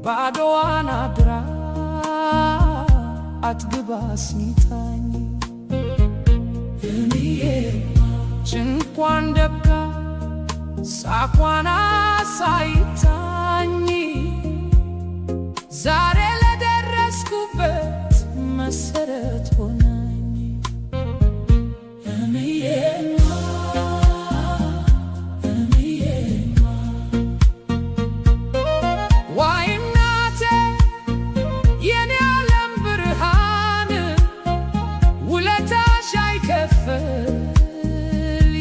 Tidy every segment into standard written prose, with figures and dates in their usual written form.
ባዶዋን አድራ አጥግባ አስኝታኝ፣ ጭንቋን ደብቃ ሳቋን አሳይታኝ፣ ዛሬ ለደረስኩበት መሰረት ሆናኝ። እምዬማ፣ እምዬማ፣ ዋይ እናቴ፣ የኔ ዓለም ብርሃን፣ ውለታሽ አይከፈል፣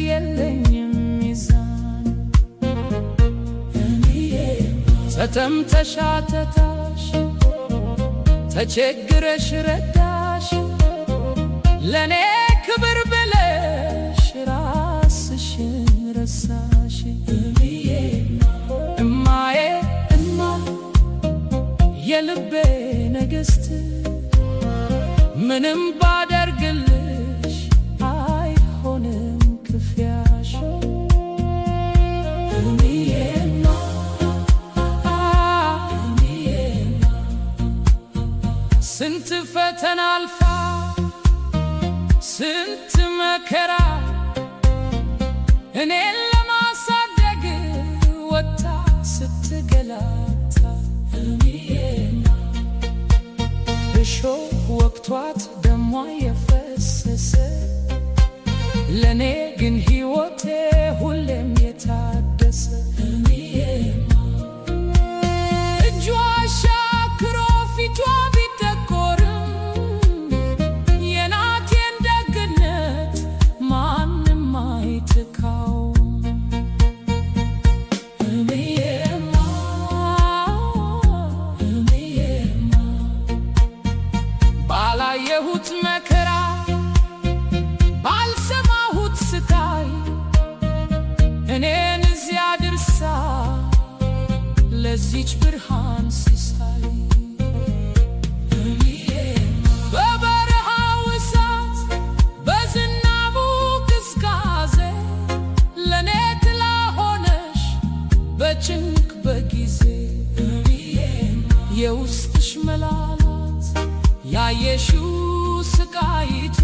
የለኝም ሚዛን። ተጠምተሽ አጠጣሽ፣ ተቸግረሽ ረዳሽ፣ ለእኔ ክብር ብለሽ ራስሽን ረሳሽ። እማዬ እማ፣ የልቤ ንግሥት፣ ምንም ባደርግልሽ አይሆንም ክፍያሽ። እምዬማ፣ እምዬማ፣ ስንት ፈተና አልፋ፣ ስንት መከራ፣ እኔን ለማሳደግ ወጥታ ስትገላታ፣ እሾህ ወቅቷት ደሟ የፈሰሰ፣ ለእኔ ግን ሕይወቴ ሁሌም የታደሰ። እጇ ሻክሮ ፊቷ ቢጠቆርም፣ የናቴን ደግነት ማንም አይተካውም። እምዬማ፣ እምዬማ፣ ባላየሁት መከራ፣ ባልሰማሁት ስቃይ፣ እኔን እዚያ ድርሳ ለዚች ብርሃን ሲሳይ፣ በበረሃው እሳት፣ በዝናቡ ቅዝቃዜ፣ ለእኔ ጥላ ሆነሽ በጭንቅ በጊዜ፣ የውስጥሽ መላላት፣ ያየሽው ስቃይቱ